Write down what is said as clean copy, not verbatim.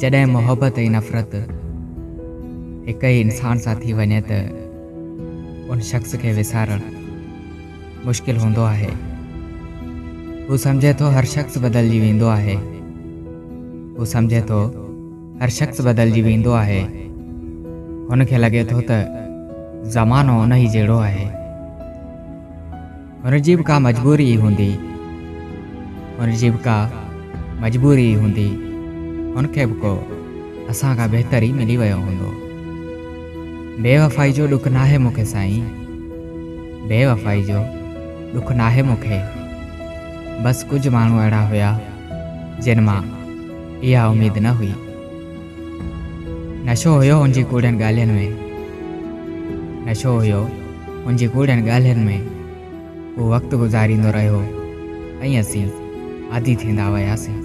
جڏهن محبت ۽ نفرت هڪ ئي انسان سان ٿي وڃي ته ان شخص کي وسارڻ مشڪل هوندو آهي. هو سمجهي ٿو هر شخص بدلجي ويندو آهي. هو سمجهي ٿو هر شخص بدلجي ويندو آهي. هن کي لڳي ٿو ته زمانو ان ئي جهڙو آهي. هن جي به ڪا مجبوري ئي هوندي. هن جي به ڪا مجبوري ئي هوندي. هن کي به ڪو اسان کان بهتر ئي ملي ويو هوندو. بيوفائي جو ڏک ناهي مون کي سائين. بيوفائي جو ڏک ناهي مون کي. بس ڪجهه ماڻهو اهڙا هيا جن مان اها اميد نه هئي. نشو هيو هن جي ڪوڙين ڳالهين ۾. نشو هيو هن جي ڪوڙين ڳالهين ۾. هو وقت گذاريندو رهيو ۽ اسين عادي ٿيندا وياسين.